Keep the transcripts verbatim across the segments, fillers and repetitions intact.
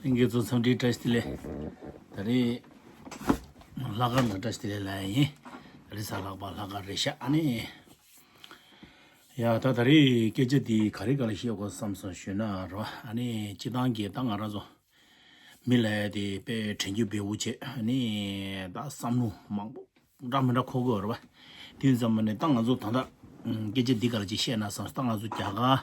ལྷན་རྒྱས་ཚོ་འཚམས་འདྲི་བཀྲ་ཤིས་བདེ་ལེགས། ད་རེས་ལྷག་དཀར་ལ་བཀྲ་ཤིས་བདེ་ལེགས་ལབ་ཡ་ཡིན། ད་རེས་གཟའ་ལྷག་པ་ལྷག་དཀར་རེད་ཤག་ཨ་ནི། ཡ་ད་ད་རེས་སྐད་ཆ་འདི་ག་རེ་ག་ལ་བཤད་དགོས་བསམ་སོང་ཞུས་ན་རོ། ཨ་ནི་སྤྱི་བཏང་གི་ད་ང་རང་ཚོ་མི་ལ་ཡ་དེ་དཔེ་དྲན་རྒྱུ་བེའུ་བྱེད། ཨ་ནི་ད་བསམ་བློ་མང་པོ་འདྲ་མི་འདྲ་འཁོར་གི་ཡོད་རེད་བ། དེ་ཙམ་མ་ནས་ད་ང་ཚོ་ད་ལྟ་སྐད་ཆ་འདི་ག་ལ་ཅིག་བཤད་ན་བསམ། ད་ང་ཚོ་རྒྱ་གར་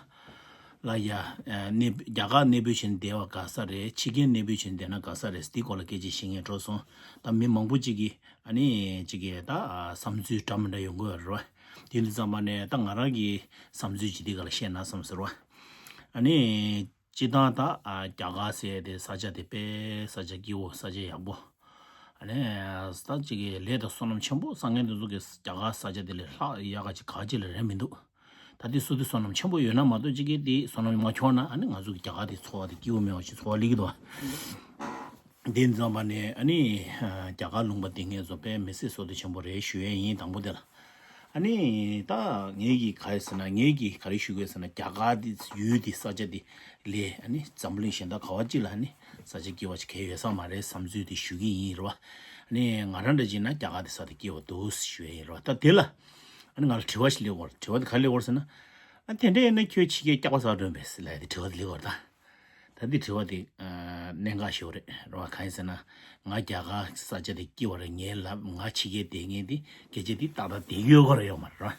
ལ་ཡ་གནས་རྒྱ་གར་གནས་སྤོས་བྱས་ནས་བསྡད་པ་དགའ་ས་རེད། ཕྱི་རྒྱལ་གནས་སྤོས་བྱས་ནས་བསྡད་ན་དགའ་ས་རེད། འདི་སྐོར་ལ་སྐད་ཆ་བཤད་མཁན་འགྲོ་སོང་། ད་མི་མང་པོ་ཅིག་གིས་ཨ་ནི་ཅིག་གིས་ད་བསམ་ཚུལ་འདྲ་མི་འདྲ་ཡོང་གི་ཡོད་རེད་བ། དེ་ཙམ་མ་ནས་ད་ང་རང་གི་བསམ་ཚུལ་ཅིག་འདི་ག་ལ་བཤད་ན་བསམ་ཟེར་བ། ཨ་ནི། སྤྱིར་བཏང་ད་ཨ་རྒྱ་གར་ཟེར་དེ་ས་ཆ་དེ་དཔེ་ས་ཆ་སྐྱིད་པོ་ས་ཆ་ཡག་པོ། ཨ་ནི་ས་གཅིག་གི་ལས་དང་བསོད་ནམས་ཆེན་པོ་བསགས་མཁན་དེ་ཚོ་གིས་རྒྱ་གར་ས་ཆ་དེ་ལས་ལྷག་ཡག་ག་ཅིག་ག་ཅིག་ལ་རེད་མི་འདུག་ད་དེ་སུ་དེ་བསོད་ནམས་ཆེན་པོ་ཡོད་ན་མ་གཏོགས་གཅིག་གིས་དེ་བསོད་ནམས་མ་འཁྱོངས་ན་ཨ་ནི་ང་ཚོ་གི་རྒྱ་གར་དེ་འཚོ་བ་དེ་སྐྱིད་པོ་མེད་པ་ཞིག་འཚོ་བ་སླེབས་ཀྱི་འདུག་བ། དེ་ཙམ་པ་ནས་ཨ་ནི་རྒྱ་གར་ལུང་པ་དེ་ངས་ཚོ་དཔེ་མི་སྲིད་བསོད་བདེ་ཆེན་པོ་རེད་ཞུ་ཡས་ཡིན་དང་པོ་དེ་ལ། ཨ་ནི་ད་ངས་ཀྱིས་ག་རེ་ཟེར་ན་ངས་ཀྱིས་ག་རེ་ཞུ་དགོས་ཟེར་ན་རྒྱ་གར་དེ་ཡུལ་དེ་ས་ཆ་དེ་ལས་ཨ་ནི་འཛམ་བུ་གླིང་གཞན་དག་ག་བ་ཅིག་ལ་ཨ་ནི་ས་ཆ་སྐྱིད་པ་ཅིག་གང་ཡོད་ས་མ་རེད་བསམ་ཚུལ་དེ་ཞུ་གི་ཡིན་རེད་བ། ཨ་ནི་ང་རང་འདྲ་ཅིག་ན་རྒྱ་གར་དེ་ས་དེ་སྐྱིད་པ་འདུག་ཞུ་ཡས་ཡིན་རེད་བ། ད་དེ་ལ་ཨ་ནི་ང་ལ་དྲི་བ་ཞིག་སླེབས་ཡོད་རེད། དྲི་བ་དེ་ག་རེ་སླེབས་ཡོད་རེད་ཟེར་ན། ཨ་དེ་འདྲ་ཡིན་ན་ཁྱོད་ཕྱི་རྒྱལ་སྐྱག་པ་ཟ་འགྲོ་ཡིན་པས་ལབ་ཡ་དེ་དྲི་བ་དེ་སླེབས་ཡོད་རེད་ད། ད་འདི་དྲི་བ་དེ་གནད་འགག་ཞིག་རེད་རེད་བ། གང་ཡིན་ཟེར་ན་ང་རྒྱ་གར་ས་ཆ་དེ་སྐྱིད་པ་རེད། ངའི་ལབ་ང་ཕྱི་རྒྱལ་བསྡད་མཁན་དེ་སྐད་ཆ་དེ་ཏག་ཏག་བསྡད་ཀྱི་ཡོད་ག་རེ་ཡོད་མ་རེད་རེད་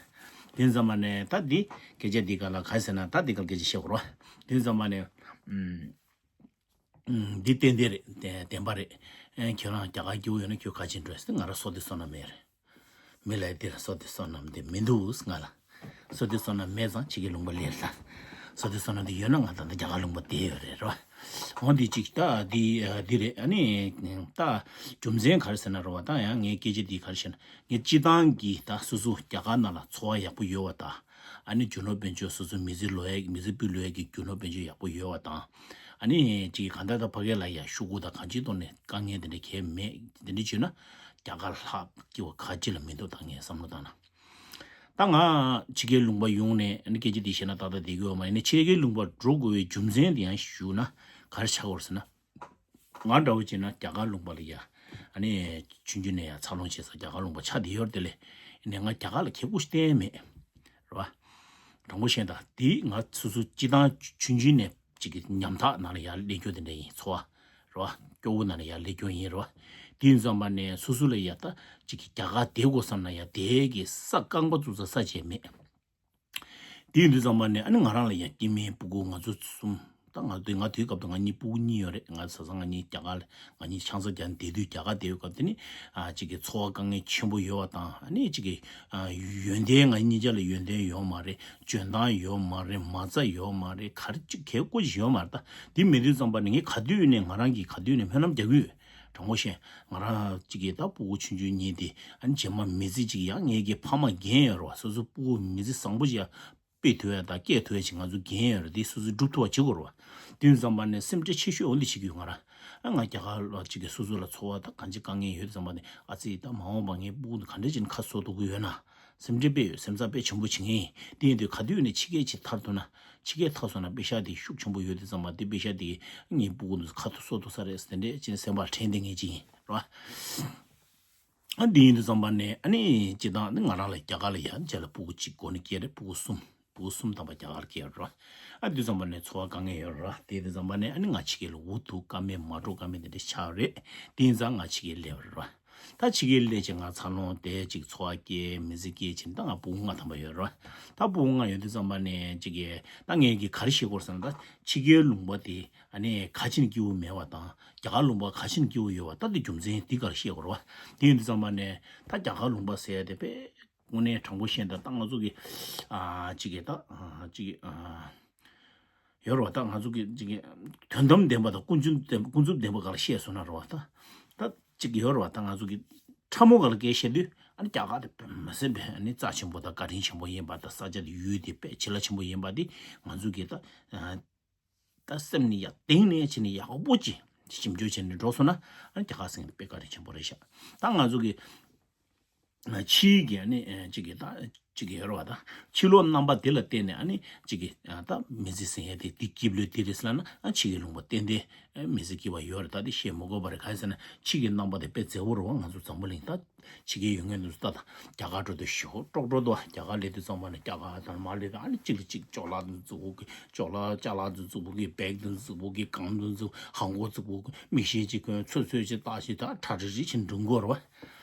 བ། དེ་ཙམ་པ་ནས་ད་འདི་སྐད་ཆ་འདི་ག་ལ་གང་ཡིན་ཟེར་ན་ད་འདི་ག་ལ་སྐད་ཆ་བཤད་དགོས་རེད་བ། དེ་ཙམ་པ་ནས་ཨུམ། འདི་ཏན་ཏན་རེད། བདེན་པ་རེད། ཁྱོད་རང་རྒྱ་གར་སྐྱིད་པོ་ཡོད་ན་ཁྱོད་ག་ཅིག་འགྲོ་ཟེར། ང་རང་བསོད་བདེ་བསོད་ནམས་མེད་རེད། མི་ལ་འདིར་བསོད་བདེ་བསོད་ནམས་དེ་མི་འདུག་ང་ལ། བསོད་བདེ་བསོད་ནམས་མེད་ཙང་ཕྱི་རྒྱལ་ལུང་པ་སླེབས་ལ། བསོད་བདེ་བསོད་ནམས་དེ་ཡོད་ན་ང་ད་ལྟ་རྒྱ་གར་ལུང་པ་བསྡད་ཡོད་རེད་རོ། འོ་འདི་གཅིག་ད་འདི་འདི་རེད། ཨ་ནི་ད་རྒྱུ་མཚན་ག་རེ་ཟེར་ན་རོ་བ། ད་ཡང་ངའི་སྐད་ཆ་འདི་ག་རེ་ཟེར་ན་ངས་སྤྱི་བཏང་གི་ད་སོ་སོ་རྒྱ་གར་ནང་ལ་འཚོ་བ་ཡག་པོ་ཡོད་པ་དང་། ཨ་ནི་རྒྱུ་ནོར་དཔལ་འབྱོར་སོ་སོ་མི་ཚེ་ལོ་ཡ་མི་ཚེ་སྤུས་ལོ་ཡ་གི་རྒྱུ་ནོར་དཔལ་འབྱོར་ཡག་པོ་ཡོད་པ་དང་། ཨ་ནི་ཅིག་གང་ལྟར་ད་ཕ་གི་ལ་ཡ་ཤོག་གུ་དང་གང་ཅིའི་ཐོག་ནས་དཀའ་ངལ་དེ་འདྲ་གང་ཡང་མེད། དེ་འདྲ་བྱུང་ན་རྒྱ་གར་ལྷག་སྐྱིད་པ་ག་ཅི་ལ་མི་འདུག་ད་ངས་བསམ་བློ་བཏང་ན། ད་ང་ཕྱི་རྒྱལ་ལུང་པ་ཡོང་ནས་ཨ་ནི་སྐད་ཆ་འདི་བཤད་ན་ཏག་ཏག་བསྡད་ཀྱི་ཡོད་མ་ཡིན་ན། ཕྱི་རྒྱལ་ལུང་པ་འགྲོ་དགོས་པའི་རྒྱུ་མཚན་དེ་ཡང་ཞུ་ན་ག་རེ་ཆགས་ཀྱི་ཡོད་རེད་ཟེར་ན། ང་འདྲ་བོ་བྱས་ན་རྒྱ་གར་ལུང་པ་ལ་ཡ། ཨ་ནི་ཆུང་ཆུང་ནས་ཡ་འཚར་ལོངས་བྱས་ས་རྒྱ་གར་ལུང་པ་ཆགས་བསྡད་ཡོད་རེད་དེ་ལས། ཨ་ནི་ང་རྒྱ་གར་ལ་ཁེ་པོ་ཞིག་བསྟན་མེད། རེད་བ། དྲང་པོ་བཤད་ད་དེ་ང་སོ་སོ་སྤྱི་བཏང་ཆུང་ཆུང་ནས་ཅིག་གི་ཉམ་ཐག་ནང་ལ་ཡར་སླེབས་རྒྱུ་དེ་འདྲ་ཡིན། འཚོ་བ་རེད་བ། སྐྱོ་བོ་ནང་ལ་ཡར་སླེབས་རྒྱུ་ཡིན་རེད་བ། དེ་ཡིན་ཙམ་པ་ནས་སོ་སོ་ལ་ཡ་ད་ཅིག་གི་རྒྱ་གར་བསྡད་དགོས་བསམ་ན་ཡ་དེ་གི་ས་རྐང་པ་བཙུགས་ས་ས་བྱས་མེད། དེ་ཡིན་དུས་ཙམ་པ་ནས་ཨ་ནི་ང་རང་ལ་ཡང་སྐྱེ་དམན་སྤུ་གུ་ང་ཚོ་གསུམ། ད་ང་དུས་ང་དུས་སྐབས་དུ་ང་གཉིས་སྤུ་གུ་གཉིས་ཡོད་རེད། ང་ས་ས་ང་གཉིས་རྒྱ་གར་ལ་ང་གཉིས་ཆང་ས་རྒྱག་བསྡད་དུས་རྒྱ་གར་བསྡད་ཡོད་སྐབས་དེ་ནི་ཨ་གཅིག་གི་འཚོ་བ་དཀའ་ངལ་ཆེན་པོ་ཡོད་པ་དང་། ཨ་ནི་གཅིག་གི་ཨ་ཡོན་ཏན་ང་གཉིས་ཆ་ལ་ཡོན་ཏན་ཡོད་མ་རེད། འཇོན་ཐང་ཡོད་མ་རེད། མ་རྩ་ཡོད་མ་རེད། ག་རེ་གཅིག་གལ་ཀོ་ཞིག་ཡོད་མ་རེད། ད་དེ་མེད་དུས་ཙམ་པ་ནི་ངས་ག་དུས་ནས་ང་རང་གིས་ག་དུས་ནས་སྨོན་ལམ་རྒྱག་གི་ཡོད། དྲང་པོ་བཤད། ང་རང་གཅིག་གིས་ད་སྤུ་གུ་ཆུང་ཆུང་གཉིས་དེ་ཨ་ནི་རྗེས་མ་མི་ཚེ་གཅིག་ཡང་ངེད་ཀྱི་ཕ་མ་འགན་ཡོད་རེད་བ། སོ་སོ་སྤུ་གུ་མི་ཚེ་བཟང་པོ་ཞིག་ཡང་སྤེལ་ཐུབ་ཡ་དང་སྐྱེལ་ཐུབ་ཡ་ཅིག་ང་ཚོ་འགན་ཡོད་རེད། དེ་སོ་སོས་སྒྲུབ་ཐུབ་པ་བྱེད་དགོས་རེད་བ། དེ་ཡིན་ཙམ་པ་ནས་སེམས་ཁྲལ་ཆེ་ཤོས་འོ་འདི་བྱེད་ཀྱི་ཡོད། ང་རང་ཨ་ང་རྒྱ་གར་ལ་གཅིག་གིས་སོ་སོ་ལ་འཚོ་བ་དང་གང་ཅི་དཀའ་ངལ་ཡོད་ཙམ་པ་ནས་ཨ་ཙི་ད་མ་འོངས་པ་ངའི་སྤུ་གུ་འདི་ག་འདྲ་ཅིག་ནས་ཁ་གསོ་ཐུབ་ཀྱི་ཡོད་ན། སེམས་ཁྲལ་དཔེ་ཡོད། སེམས་འཚབ་དཔེ་ཆེན་པོ་བྱེད་མཁན་ཡིན། དེ་ཡིན་དུས་ག་དུས་ནས་ཕྱི་རྒྱལ་ཅིག་ཐར་ཐུབ་ན། ཕྱི་རྒྱལ་ཐར་སོང་ན་པེ་ཤག་དེ་ཤུགས་ཆེན་པོ་ཡོད་དུས་ཙམ་པ་དེ་པེ་ཤག་དེ་ངའི་སྤུ་གུ་ཚོ་ཁ་ཐུག་གསོ་ཐུབ་ས་རེད་ཟེར་དེ་འདྲས་ཅིག་སེམས་པར་དྲན་བསྡད་མཁན་ཅིག་ཡིན་རེད་བ། ཨ་འདི་ཡིན་དུས་ཙམ་པ་ནས་ཨ་ནི་སྤྱིར་བཏང་ནི་ང་རང་ལ་རྒྱ་གར་ལ་ཡང་རྗེས་ལ་སྤུ་གུ་གཅིག་འགོ་ནས་སྐྱེས་རེད། སྤུ་གུ་གསུམ། སྤུ་གུ་གསུམ་ཐམ་པ་རྒྱ་གར་སྐྱེས་རེད་བ། ཨ་དུས་ཙམ་པ་ནས་འཚོ་བ་དཀའ་ངལ་ཡོད་རེད་བ། དེ་དུས་ཙམ་པ་ནས་ཨ་ནི་ང་ཕྱི་རྒྱལ་ལ་འུ་ཐུག་ཀ་མེད་མ་འགྲོ་ཀ་མེད་དེ་འདྲ་ཆགས་རེད། དེ་ཡིན་ཙང་ང་ཕྱི་རྒྱལ་སླེབས་རེད་བ། ད་ཕྱི་རྒྱལ་སླེབས་བྱས་ང་འཚར་ལོངས་བསྡད་ཅིག་འཚོ་བ་སྐྱེལ་མི་ཚེ་སྐྱེལ་བྱས་ནས་ད་ང་སྤུ་གུ་ལྔ་ཐམ་པ་ཡོད་རེད་བ། ད་སྤུ་གུ་ལྔ་ཡོད་དུས་ཙམ་པ་ནས་ཅིག་གི་ད་ངས་ཀྱི་ག་རེ་ཤེས་དགོས་ཟེར་ན། ད་ཕྱི་རྒྱལ་ལུང་པ་དེ་ཨ་ནི་ག་ཅིག་ནས་སྐྱིད་པོ་མེད་པ་དང་རྒྱ་གར་ལུང་པ་ག་ཅིག་ནས་སྐྱིད་པོ་ཡོད་པ། ད་དེ་རྒྱུ་མཚན་དེ་ག་རེ་ཤེས་དགོས་རེད་བ། དེ་ཡིན་དུས་ཙམ་པ་ནས་ད་རྒྱ་གར་ལུང་པ་ཟེར་ཡ་དེ་དཔེ་དངོས་གནས་དྲང་པོ་བཤད་ན་ད་ང་ཚོ་གི་ཨ་ཅིག་གི་ད་ཨ་ཅིག་གི་ཨ་ཡོད་རེད་བ། ད་ང་ཚོ་གི་ཅིག་གི་དོན་དམ་ལྡན་པ་དང་ཀུན་རྫོབ་ལྡན་ཀུན་རྫོབ་ལྡན་པ་ག་ལ་བཤད་སོང་ན་རེད་བ། ད་ད་ཅིག་ཡོད་རེད་བ། ད་ང་ཚོ་གི་ཕྲ་མོ་ག་ལ་སྐད་བཤད་དུས་ཨ་ནི་རྒྱ་གར་དེ་དཔེ་མི་སྲིད་པའི་ཨ་ནི་རྩ་ཆེན་པོ་དང་བཀའ་དྲིན་ཆེན་པོ་ཡིན་པ་དང་། ས་ཆ་དེ་ཡུལ་དེ་དཔེ་བྱིན་རླབས་ཆེན་པོ་ཡིན་པ་དེ་ང་ཚོ་གི་ད་ཨ་ད་སེམས་ནི་ཡ་གཏིང་ནས་བྱས་ནས་ཡག་པོ་ཅིག་ཞིབ་འཇུག་བྱས་ནས་འགྲོ་སོང་ན་ཨ་ནི་རྒྱ་གར་ཟེར་མཁན་དེ་དཔེ་བཀའ་དྲིན་ཆེན་པོ་རེད་ཤག་ད་ང་ཚོ་གི་ཕྱིའི་གི་ཨ་ནི་ཅིག་གི་ད་ གཅིག་ཡོད་རེད་བ། ད་ཕྱི་ལོགས་རྣམ་པ་དེ་ལ་བརྟེན་ནས་ཨ་ནི་གཅིག་གི་ད་མི་ཚེ་ཟིན་ཡས་དེ་འདི་སྐྱིབས་ལོས་དེ་རེད་ཟེར་ལབ་ན། ཨ་ཕྱི་གི་ལུང་པ་ཏན་ཏན་མི་ཚེ་སྐྱིད་པ་ཡོད་རེད། ད་དེ་བཤད་མ་དགོས་པ་རེད། གང་ཡིན་ཟེར་ན་ཕྱི་གི་རྣམ་པ་དེ་དཔེ་མཛེས་པོ་རེད་བ། ང་ཚོ་འཛམ་བུ་གླིང་ད་ཕྱི་རྒྱལ་ཡོད་མཁན་དེ་ཚོ་ད་ད་རྒྱ་གར་འགྲོ་དུས་ཞེ་པོ་ཀྲོག་ཀྲོག་འདུག་བ། རྒྱ་གར་སླེབས་དུས་ཙམ་པ་ནས་རྒྱ་གར་དང་མར་སླེབས་དུས་ཨ་ནི་གཅིག་ལ་གཅིག་ཅོག་ལ་འཛུགས་གི་ཅོག་ལ་ཅ་ལག་འཛུགས་འཛུགས་པོ་གི་བེག་དུ་འཛུགས་པོ་གི་གང་དུ་འཛུགས་ཧང་གོ་འཛུགས་པོ་གི་མིག་ཤེལ་གཅིག་གོན་ཚོད་ཚོད་ཅིག་བཏགས་ཤིག་ད་ཁྲ་ཁྲི་རི་ཕྱིན་འགྲོ་དགོས་རེད་བ།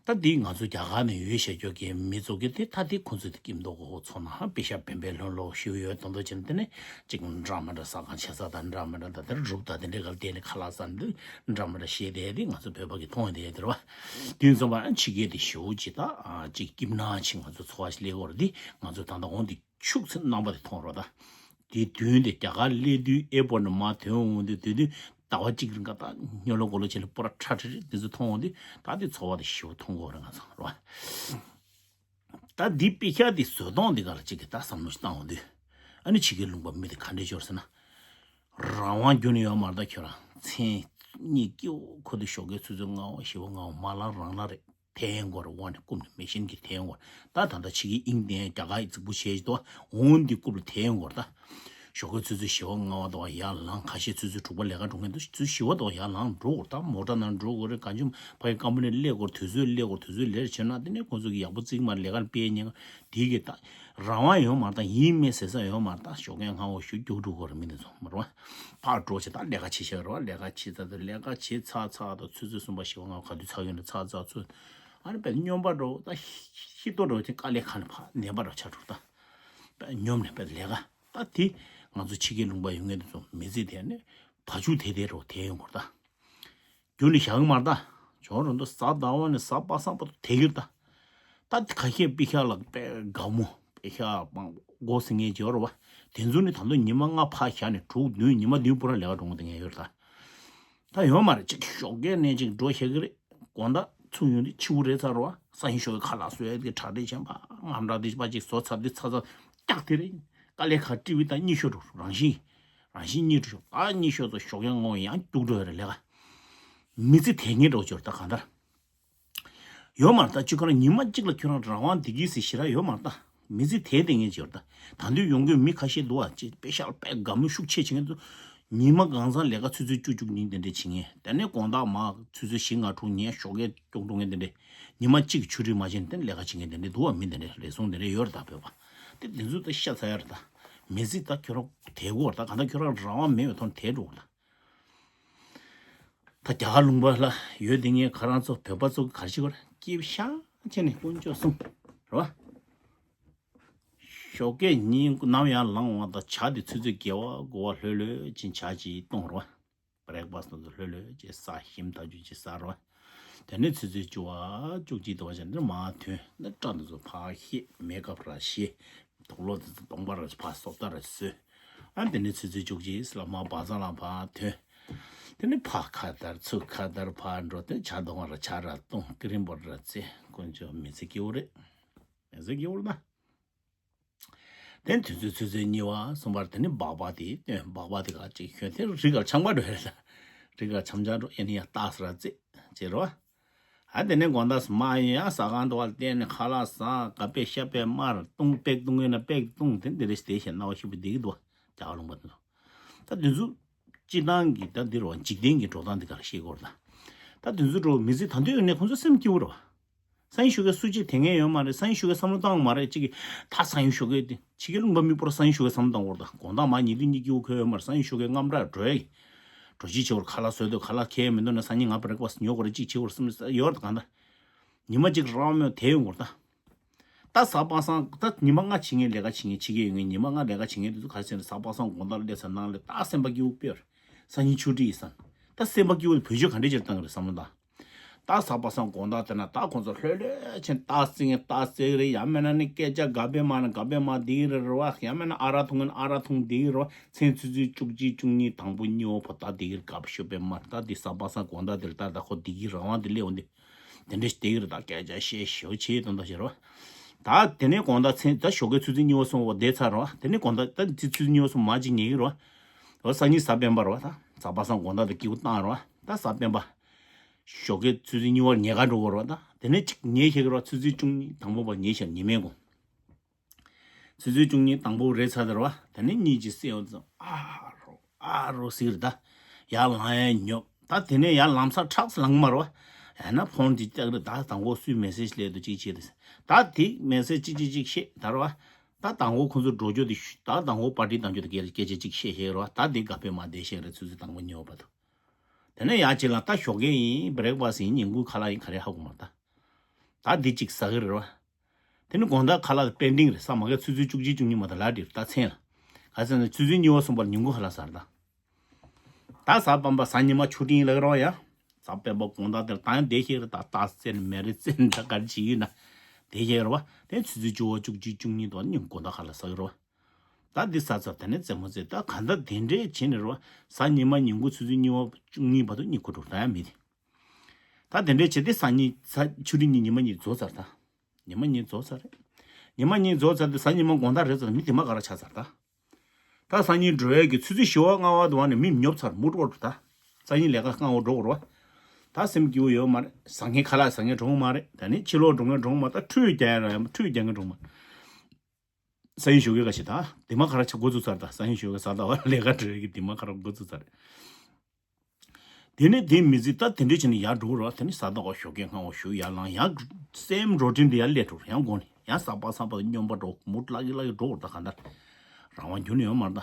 ད་འདི་ང་ཚོ་རྒྱ་གར་ནས་ཡོད་བཤད་རྒྱུ་གི་མི་ཚོ་གི་དེ་ད་དེ་ཁོང་ཚོ་དེ་སྐྱིད་མདོག་གོ་ཚོ་ན་ཧ་པེ་ཤ་བེམ་པེ་ལྷོན་ལོག་ཞུ་ཡོད་དོན་དོ་ཅན་དེ་ནས་ཅིག་འདྲ་མི་འདྲ་ས་གང་ཆེ་ས་དང་འདྲ་མི་འདྲ་ད་དེར་རུབ་ད་དེ་འདྲའི་གར་དེ་ནས་ཁ་ལག་ཟ་འདི་འདྲ་མི་འདྲ་བཤད་དེ་དེ་ང་ཚོ་བོད་པ་གི་མཐོང་ཡོད་དེ་ཡོད་དེ་རེད་བ། དུས་ཙམ་པ་ཕྱི་རྒྱལ་དེ་ཞེ་པོ་ཅིག་ད་ཅིག་སྐྱིད་ན་ཅིག་ང་ཚོ་འཚོ་བ་ཞིག་ལས་གོ་རེད། དེ་ང་ཚོ་ད་ལྟ་འོང་དེ་ཤུགས་ཚད་རྣམ་པ་དེ་མཐོང་རོགས་ད། དེ་དུས་འདི་རྒྱ་གར་སླེབས་དུས་ཨེ་པོར་ནས་མར་ཐོན་འོང་དུས་དེ་དུས་ཟླ་བ་གཅིག་རིང་ག་ད་སྨྱོ་ལོ་གོ་ལོ་བྱས་ནས་པོ་ར་ཁྲ་ཁྲི་རི་དེ་ཚོ་མཐོང་འོང་དུས་ད་དེ་ཚོར་བ་དེ་ཞེ་པོ་མཐོང་གོ་རེད་ང་ཚོ་རོ། ད་འདི་དཔེ་ཆ་དེ་བཟོ་སྟངས་དེ་ག་ལ་གཅིག་གི་ད་བསམ་བློ་ཞིག་བཏང་འོང་དུས་ཨ་ནི་ཕྱི་རྒྱལ་ལུང་པ་མི་དེ་ག་འདྲས་ཤོར་ཟེར་ན། རང་དབང་རྒྱུ་ནི་ཡོད་མ་རེད་ད། ཁྱོད་རང་མཚན་སྙན་སྐྱེ་བོ་ཁོ་དེ་ཞོགས་ཀའི་ཆུ་ཚོད་ལྔ་པ་བཞི་པ་ལྔ་པ་མ་ལངས་རང་ལངས་རེད། ཐལ་ཡོང་གོ་རེད། དབང་ནི་རྐུབ་ནས་མེ་ཤིན་གྱིས་ཐལ་ཡོང་གོ་རེད། ད་ད་ལྟ་ཕྱི་གི་དབྱིངས་ལྡན་རྒྱ་གར་ཡི་རྫིག་པོ་བྱས་ཤིག་ཏོ། འོང་འདི་རྐུབ་ལ་ཐལ་ཡོང་གོ་རེད་ད། ཞོགས་ཀའི་ཆུ་ཚོད་བཞི་པ་ལྔ་པ་དོ་ཡར་ལངས། ཁ་ཤས་ཆུ་ཚོད་དྲུག་པ་ལས་ཀ་འགྲོ་མཁན་དུ་ཆུ་ཚོད་བཞི་པ་དོ་ཡར་ལངས་འགྲོ་གོ་རེད་ད། མོ་ཊ་ནང་འགྲོ་གོ་རེད། གང་བྱུང་ཕ་གི་ཀམ་པ་ནི་སླེབས་གོ་རེད། དུས་ཚོད་སླེབས་གོ་རེད། དུས་ཚོད་ལེར་བྱས་ན་དེ་ནས་ཁོང་ཚོ་གི་ཡག་པོ་རྩིག་མ་རེད། ལས་ཀ་སྤེལ་ཉེན་ཁ་དེ་གི་ད་རང་དབང་ཡོད་མ་རེད་ད། ཡིན་མིན་ཟེར་ས་ཡོད་མ་རེད་ད། ཞོགས་ཀའི་སྔ་པོ་ཞུ་རྒྱུགས་འགྲོ་གོ་རེད། མི་འདི་ཚོ་མ་རེད་བ། ཕར་འགྲོ་བྱས་ད་ལས་ཀ་བྱེད་བྱ་རེད་བ། ལས་ཀ་བྱེད་ཚར་དུས་ལས་ཀ་བྱེད་ཚར་ཚར་དུ་ཆུ་ཚོད་གསུམ་པ་བཞི་པ་ལྔ་པ་ག་དུས་ཚར་ཡོད་ན་ཚར་ཚར་ཚུད། ཨ་ནི་དཔེ་སྨྱོན་པ་འགྲོ་ད་ཤི་ཏོ་འགྲོ་ཅིག་དཀའ་ལས་ཁག་ནས་ཕར་ནད་པ་འགྲོ་ཆགས་འགྲོ་ད། དཔེ་སྨྱོན་ནས་དཔེ་ལས་ཀ་ད་དེ་ང་ཚོ་ཕྱི་རྒྱལ་ལུང་པ་ཡོད་མཁན་དེ་ཚོ་མི་ཚེ་དེ་ནས་བ་ཕྱུགས་དེ་དེ་འགྲོ་དེ་ཡོང་གོ་རེད་ད། རྒྱུ་ནི་བཞག་གི་མ་རེད་ད། ཇོ་རོ་འདུག་གཟའ་ཟླ་བ་ནས་གཟའ་པ་སངས་བར་དུ་དེ་གྱུར་ད། ད་ཁ་ཤས་པི་ཤ་ལ་དཔེ་དགའ་མོ་པི་ཤ་མང་སྒོ་ཟིན་ངེས་ཇོ་རོ་བ། དེ་ཚོ་ནི་ད་དུང་ཉི་མ་ལྔ་ཕར་བཞག་ནས་དྲུག་བདུན་ཉི་མ་བདུན་པོ་ར་ལས་ཀ་འགྲོ་འོང་དེ་ངས་ཡོད་ད། ད་ཡོད་མ་རེད་ཅིག་ཞོགས་ཀས་ནས་ཅིག་འགྲོ་ཤེས་ཀྱི་རེད། དགོང་དག་ཚུགས་ཡོང་དུས་ཕྱི་པོ་རེད་ཚར་རོ་བ། སང་ཉིན་ཞོགས་ཀས་ཁ་ལག་བཟོ་ཡ་དེ་གྲ་སྒྲིག་བྱས་པ་ངམ་གྲ་སྒྲིག་པ་ཅིག་བཟོ་ཚར་དུས་ཚ་ཚ་སྐྱག་དེ་རེད། དཀའ་ལས་ཁག་ཀྲི་བི་ད་གཉིད་ཤོར་འགྲོ་རང་བཞིན། རང་བཞིན་གཉིད་འགྲོ་ཤོག་ད་གཉིད་ཤོར་ཚོ་ཞོགས་ཀས་ངོ་ཡང་སྐྱུག་འགྲོ་ཡ་རེད་ལས་ཀ་མི་ཚེ་དེ་ངེས་འགྲོ་ཅོར་ད་གང་ལྟར། ཡོད་མ་རེད་ད། སྤྱི་ཁོ་རང་ཉི་མ་གཅིག་ལ་ཁྱོད་རང་རང་དབང་བདེ་སྐྱིད་ཟེར་ཞེ་དྲག་ཡོད་མ་རེད་ད། མི་ཚེ་དེ་དེ་ངེས་ཅིག་ཡོད་རེད་ད། ད་དུང་ཡོང་གི་མི་ཁ་ཤས་འདུག་ཨ་ཅེ་པེ་ཤག་པེ་དགའ་མོ་ཤུགས་ཆེ་བྱེད་མཁན་ཚོ། ཉི་མ་གང་ཚང་ལས་ཀ་ཆུ་ཚོད་བཅུ་བཅུ་གཉིས་དེ་འདྲས་བྱེད་མཁན། དེ་ནས་དགོང་དག་མ་ཆུ་ཚོད་བཞི་ལྔ་དྲུག་ཉལ་ཞོགས་ཀས་སྐྱོང་འགྲོ་མཁན་དེ་འདྲས། ཉི་མ་གཅིག་ཆུ་ཁྲུས་མ་བྱས་ནས་དེ་ནས་ལས་ཀ་བྱེད་མཁན་དེ་འདྲས་འདུག་ཨ། མི་དེ་འདྲས་རེ་ཟུང་དེ་འདྲས་ཡོད་རེད་ད་བོད་པ། དེ་དེ་ཚོ་ད་ཤ་ཚ་ཡ་རེད་ད། མི་ཚེ་ད་ཁྱོད་རང་དེ་གོ་རེད་ད། གང་ལྟར་ཁྱོད་རང་རང་དབང་མེད་པའི་ཐོག་ནས་དེ་འགྲོ་གི་རེད་ད། ད་རྒྱ་གར་ལུང་པ་ལ་ཡོད་དེ་ངས་ཁ་རང་ཚོ་བོད་པ་ཚོ་གི་ག་རེ་བྱེད་དགོས་རེད། སྐྱིད་ཤག་བྱས་ནས་དཀོན་མཆོག་གསུམ་རེད་བ། ཞོགས་ཀས་ཉིན་ནམ་ཡང་ལངས་འོང་ད་ཇ་དེ་ཆུ་ཚོད་བརྒྱད་པ་དགུ་པ་ལྷོད་ལྷོད་ཅིག་ཇ་ཅིག་བཏུང་རེད་བ། བྷི་རེག་ཕ་སི་དེ་ཚོ་ལྷོད་ལྷོད་ཅིག་ཟ། ཞིམ་ཐག་ཆོད་ཅིག་ཟ་རེད་བ། དེ་ནས་ཆུ་ཚོད་བཅུ་པ་བཅུ་གཅིག་དེ་པ་ཅིག་འདིར་མར་ཐོན་ནས་སྐྲ་དེ་ཚོ་ཕར་བཤེད། མེག་ཨབ་ར་བྱེད། དུག་ལོག་དེ་ཚོ་གདོང་པ་ར་ཕར་སོབ་ད་ར་བཟོས། ཨ་དེ་ནས་ཆུ་ཚོད་བཅུ་གཅིག་ལ་མར་བ་ཛ་ལ་ཕར་ཐོན། དེ་ནས་ཕར་ཁ་བརྡར་ཚུར་ཁ་བརྡར་ཕར་འགྲོ་སྟེ་ཇ་བཏུང་བ་ར་ཇ་ར་བཏུང་ཀི་རིམ་པ་ར་བཙལ། དཀོན་མཆོག་མི་ཚེ་སྐྱིད་པོ་རེད། མི་ཚེ་སྐྱིད་པོ་རེད་ད། དེ་ནས་དུས་ཚོད་ཆུ་ཚོད་གཉིས་པ་གསུམ་པར་དེ་ནས་སྦག་སྦག་དེ་བཏོན། སྦག་སྦག་དེ་ག་ཅིག་ཁྱོད་དེ་རི་གར་ཆང་པ་འགྲོ་ཡ་རེད་ད། རི་གར་ཆམ་ཆ་འགྲོ་ཡ་ནི་ཡ་ཏག་ས་ར་བཙལ་བྱེད་རོ། ཨ་དེ་ནས་དགོང་དག་མ་ཡིན་ཡང་ཟ་ཁང་དུ་བ་བལྟས་ནས་ཁ་ལག་ཟ། ག་པེ་ཤ་པེ་མར་བཏུང་། པེག་བཏུང་ཡིན་ན་པེག་བཏུང་། དེ་འདི་རེ་བལྟས་ཤེས་ན་བ་ཤི་བུ་བསྡད་ཀྱི་འདུག་བ། རྒྱ་གར་ལུང་པ་དེ་ཚོ། ད་དེ་ཚོ་སྤྱི་བཏང་གི་ད་འདི་རོ་འཇིག་རྟེན་གྱི་འགྲོ་སྟངས་འདི་ག་རེ་ཤེས་དགོས་རེད་ད། ད་དེ་ཚོ་འགྲོ་མི་ཚེ་ད་འདོད་ཡོད་ནས་ཁོང་ཚོ་སེམས་སྐྱིད་པོ་རེད་བ། སང་ཉིན་ཞོགས་ཀས་སུ་གཅིག་དེ་ངས་ཡོད་མ་རེད། སང་ཉིན་ཞོགས་ཀས་བསམ་བློ་བཏང་མ་རེད་གཅིག་གིས། ད་སང་ཉིན་ཞོགས་ཀས་དེ་ཕྱི་རྒྱལ་ལུང་པ་མི་པོར་སང་ཉིན་ཞོགས་ཀས་བསམ་བློ་བཏང་དགོས་རེད་ད། དགོང་དག་མ་ཉལ་དུས་གཉིད་སྐྱིད་པོ་ཁོལ་ཡོད་མ་རེད། སང་ཉིན་ཞོགས་ཀས་རྔམ་དྲག་འགྲོ་ཡ་གི། འགྲོ་ཅི་བྱེད་དགོས་རེད། ཁ་ལག་བཟོས་འདུག་ཁ་ལག་ཁེལ་མི་འདུག་ན་སང་ཉིན་ང་བྷི་རེག་ཕ་སི་ཉོ་དགོས་རེད། གཅིག་བྱེད་དགོས་རེད་བསམ་ཡོད་རེད་ད། གང་ལྟར་ཉི་མ་གཅིག་རང་མེད་དེ་ཡོང་དགོས་རེད་ད། ད་གཟའ་པ་སངས་ད་ཉི་མ་ལྔ་བྱེད་མཁན་ལས་ཀ་བྱེད་མཁན་ཕྱི་རྒྱལ་ཡོད་མཁན་ཉི་མ་ལྔ་ལས་ཀ་བྱེད་མཁན་དེ་ཚོ་ག་རེ་བྱས་ནས་གཟའ་པ་སངས་དགོང་དག་སླེབས་ཚར་ནང་ལ་ད་སེམས་པ་སྐྱིད་པོ་དཔེ་ཡོད་རེད། སང་ཉིན་ཆུ་ཁྲིད་ཡིན་བསམ། ད་སེམས་པ་སྐྱིད་པོ་དེ་བེད་སྤྱོད་ག་འདྲས་ཅིག་བཏང་གི་རེད་བསམ་བློ་བཏང་། ད་གཟའ་པ་སངས་དགོང་དག་དེ་ན་ད་ཁོང་ཚོ་ལྷོད་ལྷོད་བྱས་ནས་རྟགས་གསལ་མཁན་རྟགས་གསལ་གི་རེད། ཡང་མིན་ན་ནི་སྐད་ཆ་ག་པས་མ་ན་ག་པས་མ་བསྡད་ཀྱི་རེད་རེད་བ། ཡང་མིན་ན་ཨ་རག་འཐུང་མཁན་ཨ་རག་འཐུང་བསྡད་ཀྱི་རེད་བ། མཚན་ཆུ་ཚོད་བཅུ་གཅིག་བཅུ་གཉིས་དང་པོ་གཉིས་པ་བར་ད་བསྡད་ཀྱི་རེད། ག་པ་ཤོད་པས་མ་ད་འདི་གཟའ་པ་སངས་དགོང་དག་དེ་ལ་ད་ད་ཁོ་བསྡད་ཀྱི་རང་དབང་དེ་སླེབས་འོང་དུས། དེ་འདྲ་ཞིག་བསྡད་ཀྱི་རེད། ད་སྐད་ཆ་བཤད་ཞེ་པོ་བྱེད་དོན་དག་བཤད་རོ། ད་དེ་ནས་དགོང་དག་མཚན་ད་ཞོགས་ཀའི་ཆུ་ཚོད་གཉིས་པ་གསུམ་པ་བསྡད་ཚར་རོ། དེ་ནས་དགོང་དག་ད་ཆུ་ཚོད་གཉིས་པ་གསུམ་མ་གཅིག་ཉལ་གྱི་རོ། འོ་སང་ཉིན་གཟའ་སྤེན་པ་རོ། ད་གཟའ་པ་སངས་དགོང་དག་ད་སྐྱིད་པོ་བཏང་རོ། ད་གཟའ་སྤེན་པ་ཞོགས་ཀའི་ཆུ་ཚོད་གཉིས་པར་ཉལ་ག་འགྲོ་དགོས་རོ། ད་དེ་ནས་གཅིག་ཉལ་ཤེས་ཀྱི་རོ། ཆུ་ཚོད་བཅུ་གཉིས་དང་པོ་པ་ཉལ་ཤེས་ཉི་མའི་དགོང་ ཆུ་ཚོད་བཅུ་གཉིས་དང་པོ་རེད་ཚར་དེ་རེད་བ། དེ་ནས་གཉིས་ཀྱི་སྲིད་འོང་ཙང་ཨ་རོ་ཨ་རོ་ཟེར་གི་རེད་ད། ཡར་ལངས་ཡ་ཉོབ། ད་དེ་ནས་ཡར་ལམ་སང་ཁྲག་ལངས་མ་རེད་བ། ཡང་ན་ཕོན་དེ་བཏགས་རེད། ད་དང་པོ་སུས་མེ་སེཇ་སླེབས་འདུག་ཅིག་བྱས་ཏེ། ད་དེ་མེ་སེཇ་ཅིག་ཅིག་ཅིག་བཤད་ད་རེད་བ། ད་དང་པོ་ཁོང་ཚོ་འགྲོ་རྒྱུ་དེ་ཤུ་ད་དང་པོ་པར་ཊི་བཏང་རྒྱུ་དེ་སྐད་སྐད་ཆ་ཅིག་བཤད་བཤད་རེད་བ། ད་དེ་ག་པས་མ་བསྡད་བཤད་རེད། ཆུ་ཚོད་དང་པོ་ཉོབ་བར་དུ། དེ་ནས་ཡར་ཅིག་ལ་ད་ཞོགས་ཀས་ཡིན། བྷི་རེག་ཕ་སི་ཡིན། ཉིན་གུང་ཁ་ལག་ཡིན། ག་རེ་ཧ་གོ་མ་རེད་ད། ད་འདི་གཅིག་ཟ་གི་རེད་བ། དེ་ནི་དགོང་དག་ཁ་ལག་པེན་ཌིང་རེད། ས་མ་ག་ཆུ་ཚོད་བཅུ་གཅིག་བཅུ་གཉིས་མ་གཏོགས་ལ་འགྲིག་ད་མཚན་ལ། ག་ཚོད་ན་ཆུ་ཚོད་གཉིས་པ་གསུམ་པ་ལ་ཉིན་གུང་ཁ་ལག་ཟ་རེད་ད། ད་གཟའ་སྤེན་པ་གཟའ་ཉི་མ་ཆུ་སྤྲིན་ལ་རོ་ཡ། གཟའ་སྤེན་པ་དགོང་དག་དེར་ད་ཡང་བསྡད་ཤེས་རེད་ད། ད་རྩེད་མེད་རེད། རྩེད་ད་ག་རེ་བྱེད་ཡོད་ན། བསྡད་ཤེས་རེད་བ། དེ་ཆུ་ཚོད་བཅུ་བ་བཅུ་གཅིག་བཅུ་གཉིས་དོ་ཉིན་དགོང་དག་ཁ་ལག་ཟ་གི་རེད་བ། ད་འདི་ཟ་ཚར་དེ་ནས་རྩེད་མོ་རྩེ་ད་ག་འདྲ་དེ་འདྲས་བྱེད་ནས་རེད་བ། གཟའ་ཉི་མ་ཉིན་གུང་ཆུ་ཚོད་གཉིས་པ་བཅུ་གཉིས་བར་དུ་གཉིད་ཁུག་འགྲོ་ད་ཡང་མི་དེ། ད་དེ་འདྲས་བྱས་ཏེ་གཟའ་ཉི་གཟའ་ཆུ་སྤྲིན་གཉིས་ཉི་མ་གཉིས་རྫོགས་ཚར་ད། ཉི་མ་གཉིས་རྫོགས་ཚར་རེད། ཉི་མ་གཉིས་རྫོགས་ཚར་ཏེ་གཟའ་ཉི་མ་དགོང་དག་རེད་ཙང་མི་དེ་མ་ག་ར་ཆགས་ཚར་ད། ད་སང་ཉིན་འགྲོ་ཡས་ཀྱི་ཆུ་ཚོད་བཞི་པ་ལྔ་པ་དུ་བ་ནས་མི་ཉོབ་ཚར་མུ་ཏོག་ཏུ་ད། སང་ཉིན་ལས་ཀ་སྔ་པོ་འགྲོ་དགོས་རེད་བ། ད་སེམས་སྐྱིད་པོ་ཡོད་མ་རེད། བཟང་ངན་ཁ་ལག་བཟང་ངན་འགྲོ་གི་མ་རེད། ད་ནི་ཕྱི་ལོགས་འགྲོ་མཁན་འགྲོ་གི་མ་རེད། ད་ཁྲུས་རྒྱག་ཡ་ར་ཡ་ཁྲུས་རྒྱག་མཁན་འགྲོ་གི་མ་རེད། སང་ཉིན་ཞོགས་ཀས་ཁ་ཤས་ད་དེ་མ་ག་ར་ཆགས་འགོ་བཙུགས་ཚར། ད་སང་ཉིན་ཞོགས་ཀས་གཟའ་ཟླ་བ་ལས་ཀ་འགྲོ་ཡས་ཀྱི་དེ་མ་ག་ར་འགོ་བཙུགས་ཚར་རེད། དེ་ནས་དེ་མི་ཚེ་ད་དེ་འདྲས་བྱས་ནས་ཡར་འགྲོ་གི་རེད་བ། དེ་ནས་གཟའ་ཟླ་བ་ཞོགས་ཀས་སྔ་པོ་ཞོགས་ཡར་ལངས། ཡང་སེམ་རོ་ཊིན་དེ་ཡར་སླེབས་འགྲོ་རེད། ཡང་དགོང་ནས་ཡང་གཟའ་པ་སངས་པ་སྨྱོན་པ་འགྲོ་མུ་ལག་གི་ལག་གི་འགྲོ་གི་རེད། ད་ག་འདྲ་རང་དབང་རྒྱུན་ནས་ཡོད་མ་རེད་ད།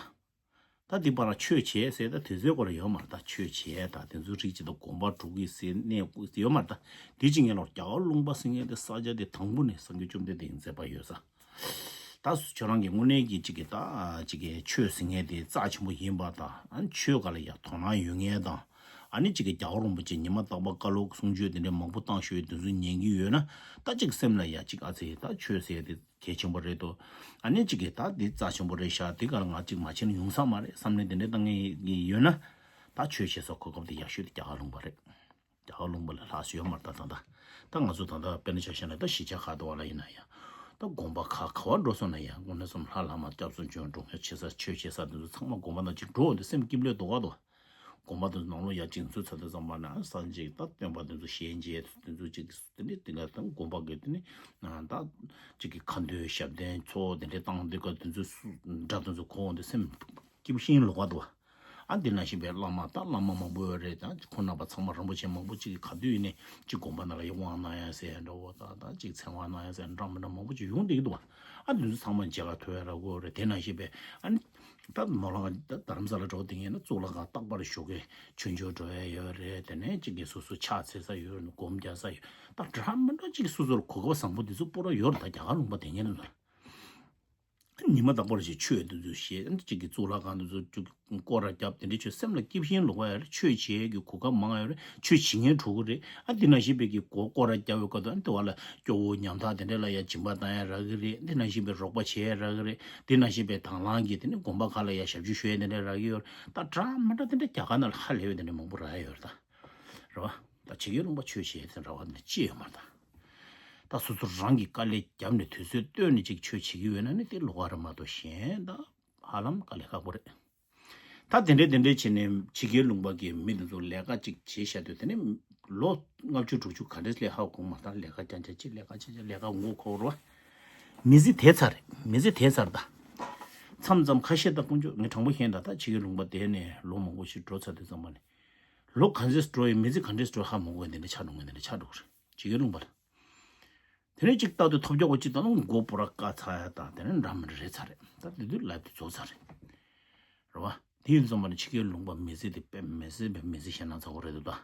ད་འདི་པར་ཆོས་བྱེད་ཟེར་ད་དུས་ཚོད་སྐོར་ཡོད་མ་རེད་ད། ཆོས་བྱེད་ད་དེ་ཚོ་རིགས་ཅིག་ད་དགོན་པ་འགྲོ་གི་ཟེར་གནས་ཡོད་མ་རེད་ད། དེ་ཅིག་ངེད་ལོར་རྒྱ་གར་ལུང་པ་ཟེར་མཁན་དེ་ས་ཆ་དེ་དང་པོ་ནས་སངས་རྒྱས་བཅོམ་ལྡན་འདས་ཀྱི་མཛད་པ་ཡོད་ས། ད་ཁྱོད་རང་གི་དངོས་གནས་ཀྱི་གཅིག་གི་ད་གཅིག་གི་ཆོས་ཟེར་མཁན་དེ་རྩ་ཆེན་པོ་ཡིན་པ་དང་། ཨ་ནི་ཆོས་སྒང་ལ་ཡ་དོ་སྣང་ཡོད་མཁན་དང་། ཨ་ནི་གཅིག་གི་རྒྱལ་བ་རིན་པོ་ཆེ་ཉི་མ་རྟག་པར་བཀའ་སློབ་གསུང་ཆོས་དེ་འདྲའི་མང་པོ་བཏང་ཤོད་དེ་ཚོ་ཉན་གྱི་ཡོད་ན། ད་གཅིག་སེམས་ལ་ཡ་གཅིག་ཨ་ཙི་ད་ཆོས་ཟེར་དེ་གལ་ཆེན་པོ་རེད་དོ། ཨ་ནི་གཅིག་གི་ད་འདི་རྩ་ཆེན་པོ་རེད་ཤག་དེ་ག་ལ་ང་གཅིག་མ་བྱས་ན་ཡོང་ས་མ་རེད་བསམ་ནས་དེ་འདྲའི་བཏང་མཁན་ཡོད་ན། ད་ཆོས་བྱེད་ས་གོ་སྐབས་དེ་ཡག་ཤོས་དེ་རྒྱ་གར་ལུང་པ་རེད། རྒྱ་གར་ལུང་པ་ལས་ལྷག་ཤོས་ཡོད་མ་རེད་ད། ད་ལྟ་ད་ང་ཚོ་ད་ལྟ་དཔེར་ན་ཆ་བཞག་ན་ད་གཞིས་ཆགས་ཁག་དུ་བ་ལ་ཡིན་ན་ཡང་། ད་དགོན་པ་ག་ག་བ་འགྲོ་སོང་ན་ཡང་དངོས་གནས་སོང་ལྷ་བླ་མ་སྐྱབས་སུ་མཆི་འགྲོ་མཁན་བྱེད་ས་ཆོས་བྱེད་ས་དེ་ཚོ་ཚང་མ་དགོན་པ་ནང་གཅིག་འགྲོ་འོང་དུས་སེམས་སྐྱིད་པོ་སླེབས་འདུག་ག་དོ། དགོན་པ་དེ་ཚོ་ནང་ལོགས་ཡར་གཅིག་ཚུར་ཚར་དུས་ཙམ་པ་ན་སངས་རྒྱས་ད་སྟོན་པ་དེ་ཚོ་ཞལ་མཇལ་དེ་ཚོ་གཅིག་དེ་ནས་དེ་ག་ད་དགོན་པ་གི་དེ་ནས་ད་གཅིག་གི་ཁ་འདོན་ཞབས་བརྟན་ཚོགས་དེ་འདྲས་བཏང་དེ་ག་དེ་ཚོ་སྒྲ་དེ་ཚོ་གོ་འོང་དུས་སེམས་སྐྱིད་པོ་ཞིག་ལོག་ག་འདུག་ག་ཨ་འདི་ནང་བཞིན་པའི་བླ་མ་ད་བླ་མ་མང་པོ་ཡོད་རེད། ད་ཁོང་རྣམ་པ་ཚང་མ་རིན་པོ་ཆེ་མང་པོ་གཅིག་གི་ག་དུས་ཡིན་ནའི་གཅིག་དགོན་པ་ནང་ལ་ཡ་དབང་གནང་ཡ་ཟེར་འདྲ་བོ་ད་ད་གཅིག་ཚེ་དབང་གནང་ཡ་ཟེར་འདྲ་མི་འདྲ་མང་པོ་གཅིག་ཡོང་བསྡད་ཀྱི་འདུག་ག་ཨ་འདི་ཚོ་ཚང་མ་མཇལ་ཁ་ཐོབ་ཡ་རག་གི་ཡོད་རེད། དེ་ནང་བཞིན་པའི་ཨ་ནི་ད་ནོར་ལྷ་ཁང་ད་རྡ་རམ་ས་ལ་འགྲོ་བསྡད་མཁན་ན་གཙུག་ལག་ཁང་རྟག་པར་ཞོགས་ཀས་མཆོད་མཇལ་འགྲོ་ཡ་ཡོད་རེད། དེ་ནས་གཅིག་གི་སོ་སོ་ཕྱག་འཚལ་ས་ཡོད་རེད། སྒོམ་རྒྱག་ས་ཡོད། ད་འདྲ་མི་འདྲ་གཅིག་སོ་སོར་གོ་སྐབས་བཟང་པོ་འདི་ཚོ་སྤོ་ར་ཡོད་རེད། ད་རྒྱ་གར་ལུང་པ་དེ་ཉིད་ནང་ལ། ཉི་མ་རྟག་པར་ཞིག་ཆོས་འདི་ཚོ་བཤད། གཅིག་གི་གཙུག་ལག་ཁང་འདི་ཚོ་སྐོར་ར་བརྒྱབ། དེ་འདྲའི་ཆོས་སེམས་ལ་སྐྱིད་ཤིང་ལོག་པ་ཡ་རེད། ཆོས་བྱེད་ཀྱི་གོ་སྐབས་མང་ཡོད་རེད། ཆོས་བྱེད་མཁན་འགྲོ་གི་རེད། ཨ་འདི་ནང་བཞིན་པའི་གི་གོ་སྐོར་ར་བརྒྱབ་པའི་སྐབས་དུ་ཨ་འདི་བ་ལ་སྐྱོ་བོ་ཉམ་ཐག་དེ་འདྲ་ལ་ཡ་སྦྱིན་པ་བཏང་ཡ་རག་གི་རེད། འདི་ནང་བཞིན་པའི་རོགས་པ་བྱེད་ཡ་རག་གི་རེད། འདི་ནང་བཞིན་པའི་དང་བླངས་ཀྱི་དེ་ནི་དགོན་པ་ཁག་ལ་ཡ་ཞབས་ཞུ་ཞུ་ཡ་དེ་འདྲ་རག་གི་ཡོད་རེད། ད་འདྲ་མི་འདྲ་དེ་འདྲ་རྒྱ་གར་ནང་ལ་ཧ་ལས་པའི་དེ་འདྲ་མང་པོ་རག་ཡ་ཡོད་རེད་ད། རེད་བ། ད་ཕྱི་རྒྱལ་ལུང་པ་ཆོས་བྱེད་དེ་འདྲ་བ་ནི་ཅི་ཡོད་མ་རེད་ད། ད་སོ་སོ་རང་གིས་དཀའ་ལས་བརྒྱབ་ནས་དུས་ཚོད་བཏོན་ནས་ཅིག་ཆོས་བྱེད་ཀྱི་ཡོད་ན་ནི་དེ་ལོགས་ཀ་རེད་མ་གཏོགས་གཞན་ད་ཧ་ལམ་དཀའ་ལས་ཁག་པོ་རེད། ད་དེ་འདྲས་དེ་འདྲས་བྱས་ནས་ཕྱི་རྒྱལ་ལུང་པ་གི་མི་དེ་ཚོ་ལས་ཀ་ཅིག་བྱེད་བཞག་དུས་དེ་ནི་ལོ་ལྔ་བཅུ་དྲུག་ཅུ་ག་འདྲས་སླེབས་ཧ་གོ་མ་ད། ལས་ཀ་རྐྱང་རྐྱང་ཅིག་ལས་ཀ་ཅིག་ཅིག་ལས་ཀ་མགོ་འཁོར་རོ། མི་ཚེ་དེ་ཚར་རེད། མི་ཚེ་དེ་ཚར་ད། མཚམས་མཚམས་ཁ་ཤས་ད་དཀོན་མཆོག་ངས་དྲང་པོ་བཤད་ད། ད་ཕྱི་རྒྱལ་ལུང་པ་དེ་ནས་ལོ་མང་པོ་ཞིག་འགྲོ་ཚར་དུས་ཙམ་པ་ནས། ལོ་ག་ཚོད་འགྲོ་ཡིན་མི་ཚེ་ག་འདྲས་འགྲོ་ཧ་མ་གོ་ཡིན་དེ་འདྲ་ཆགས་འགྲོ་ངོ་དེ་འདྲ་ཆགས་འགྲོ་གི་རེད་ཕྱི་རྒྱལ་ལུང་པ་ལ། དེ་ནས་གཅིག་ལྟ་དུས་ཐོབ་རྒྱག་གོ་གཅིག་ལྟ་ན་མགོ་པོ་ར་བཀའ་ཚ་ཡ་དང་དེ་ནས་འདྲ་མི་འདྲ་རེད་ཚར་རེད། ད་དེ་དུས་ལབ་དེ་རྫོགས་ཚར་རེད། རེད་བ། དེ་ཡིན་ཙམ་པ་ནི་ཕྱི་རྒྱལ་ལུང་པ་མི་ཚེ་དེ་དཔེ་མི་སྲིད་པའི་མི་ཚེ་ཞེད་སྣང་ཚ་པོ་རེད་འདུག་ད།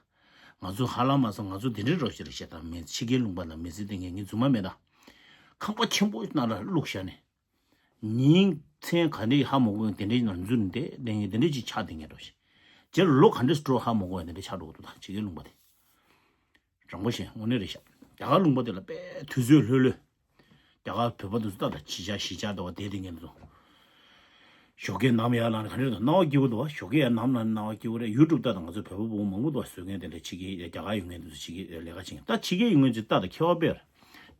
ང་ཚོ་ཧ་ལམ་མ་སོང་ང་ཚོ་དེ་འདྲའི་རོ་ཞིག་རེད་བཤད་ད། མི་ཕྱི་རྒྱལ་ལུང་པ་ལ་མི་ཚེ་དེ་ངས་ངའི་རྫུན་མ་མེད་ད། ཁང་པ་ཆེན་པོ་ནང་ལ་བླུགས་བཞག་ནས། ཉིན་མཚན་ག་འདྲའི་ཧ་མ་གོ་དེ་འདྲའི་ནང་འཛུལ་ནས་བསྡད་ནས་དེ་འདྲའི་ཅིག་ཆགས་བསྡད་ངེས་རོ་ཞིག་རྗེས་ལ་ལོ་ག་འདྲའི་འགྲོ་ཧ་མ་གོ་དེ་འདྲའི་ཆགས་འགྲོ་གི་འདུག་ད་ཕྱི་རྒྱལ་ལུང་པ་དེ། དྲང་པོ་བཤད་དངོས་གནས་རེད་ཤག་རྒྱ་གར་ལུང་པ་དེ་ལ་དཔེ་དུས་ཚོད་ལྷོད་ལྷོད། རྒྱ་གར་བོད་པ་དེ་ཚོ་ད་ལྟ་གཞིས་ཆགས་གཞིས་ཆགས་དེ་བ་བསྡད་དེ་ངེས་འདུག་ཞོགས་ཀས་ནམ་ཡར་ལངས་ནས་ག་འདྲ་རེད་འདུག་སྣང་བ་སྐྱིད་པོ་འདུག་བ། ཞོགས་ཀས་ཡར་ནམ་ལངས་ནས་སྣང་བ་སྐྱིད་པོ་རེད། ཡུ་ཊུབ་ལྟ་དང་ང་ཚོ་བོད་པ་བུ་མོ་མང་པོ་འདུག་བ། བཟོ་མཁན་དེ་འདྲ་ཕྱི་རྒྱལ་རྒྱ་གར་ཡོད་མཁན་དེ་ཚོ་ཕྱི་རྒྱལ་ལས་ཀ་བྱེད་མཁན་ད་ཕྱི་རྒྱལ་ཡོད་མཁན་ཚོ་ལྟ་དང་ཁྱད་པར་དཔེ་རེད།